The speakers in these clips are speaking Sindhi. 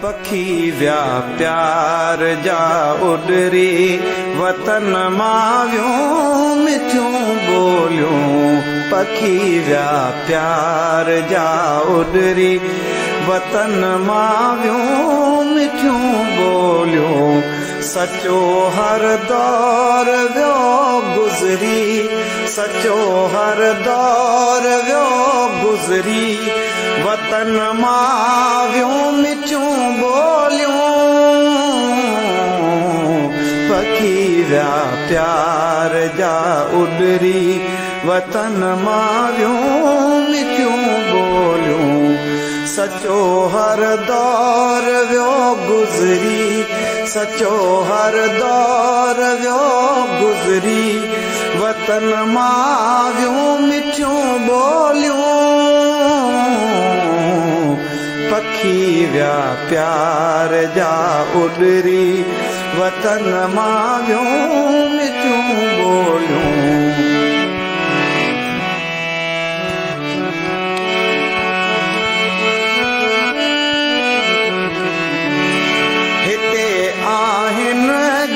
پکي ويا پيار جا اڏري، وطن مان ويون مٺيون ٻوليون. پکي ويا پيار جا اڏري، وطن مان ويون مٺيون ٻوليون. سچو هر دور ويو گذري، سچو هر دور ويو گذري، وطن مان ويون مٺيون ٻوليون. پکي ويا پيار جا اڏري، وطن مان ويون مٺيون ٻوليون. سچو هر دور ويو گذري، سچو هر دور ويو گذري، وطن مان ويون مٺيون ٻوليون. پکي ويا پيار جا اڏري، وطن مان ويون مٺيون ٻوليون. هتي آهن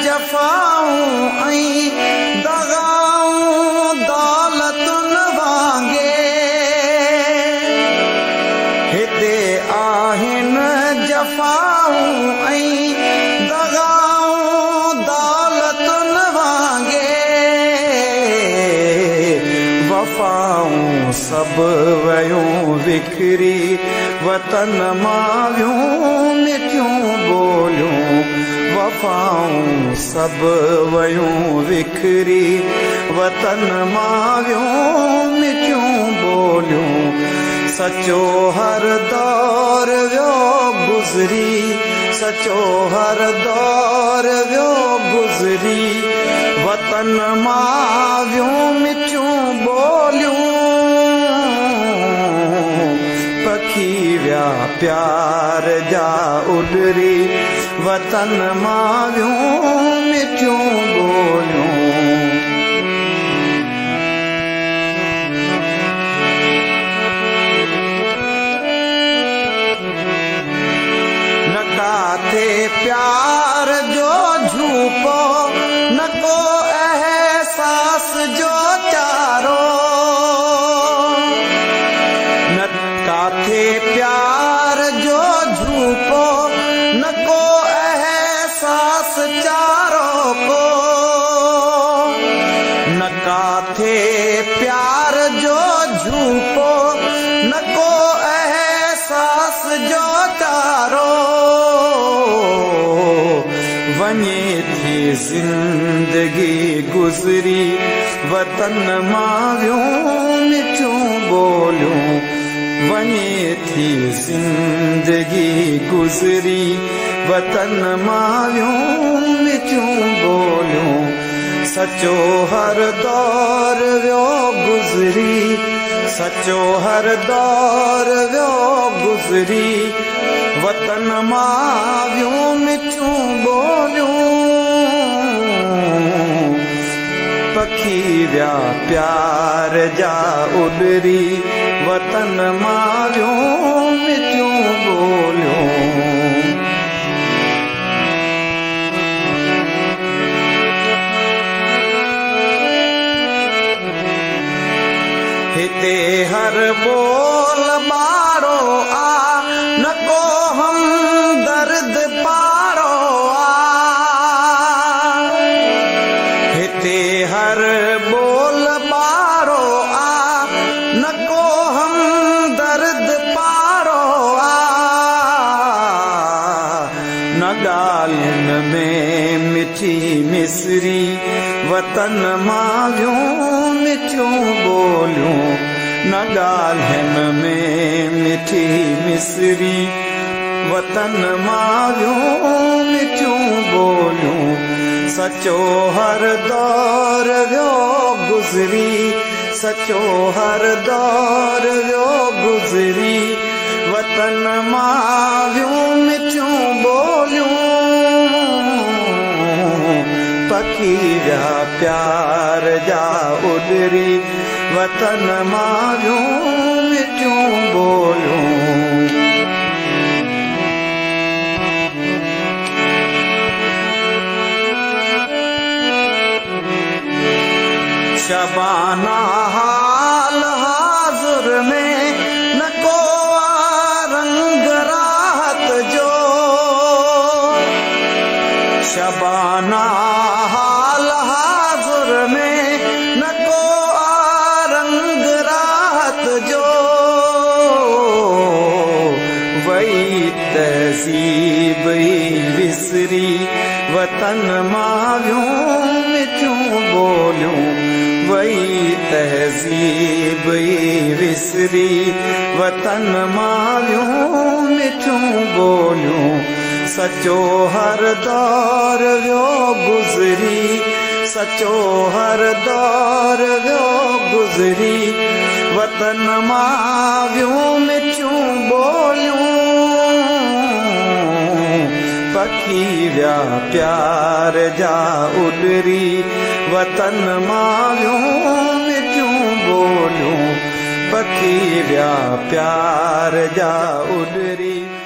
جفائون ۽ دغائون دولتن وانگي، هتي آهن جفائون ۽ دغائون دولتن وانگي، وفائون سڀ ويون وکري، وطن مان ويون مٺيون ٻوليون. وفائون سڀ ويون وکري، وطن مان ويون مٺيون ٻوليون. سچو هر دور ويو گذري، سچو هر دور ويو گذري، وطن مان ويون مٺيون ٻوليون. پکي ويا پيار جا اڏري، وطن مان ويون مٺيون ٻوليون. نه ڪاٿي پيار جو جهوپو، نه ڪو احساس جو چارو. نه ڪاٿي پيار جو جهوپو، نه ڪو احساس چارو ڪو. نه ڪاٿي پيار جو جهوپو، نه ڪو احساس جو چارو. وڃي ٿي زندگي گذري، وطن مان ويون مٺيون ٻوليون. وڃي ٿي زندگي گذري، وطن مان ويون مٺيون ٻوليون. سچو هر دور ويو گذري، سچو هر دور ويو گذري، وطن مان ويون مٺيون ٻوليون. پکي ويا پيار جا اڏري، وطن مان ويون مٺيون ٻوليون. هتي هر ٻول ٻاڙو آ، نه ڪو هم درد پاڙو آ. هتي هر ٻول ٻاڙو آ، نه ڪو هم درد پاڙو آ. نه ڳالهين ۾ مٺي مصري، وطن مان ويون مٺيون ٻوليون. نه ڳالهين ۾ مٺي مصري، وطن مان ويون مٺيون ٻوليون. سچو هر دور ويو گذري، سچو هر دور ويو گذري، وطن مان ويون مٺيون ٻوليون. پکي ويا پيار جا اڏري، وطن مان ويون مٺيون ٻوليون. شبانا حال حاضر ۾ نه ڪو آ رنگ راحت جو. شبانا حال حاضر ۾ نه ڪو آ رنگ راحت جو. وئي تهذيب ئي وسري وطن مان ويون مٺيون ٻوليون. وئي تهذيب ئي وسري وطن مان ويون مٺيون ٻوليون. سچو هر دور ويو گذري، سچو هر دور ويو گذري وطن مان ويون مٺيون ٻوليون. پکي ويا پيار جا اڏري وطن مان ويون مٺيون ٻوليون. پکي ويا پيار جا اڏري.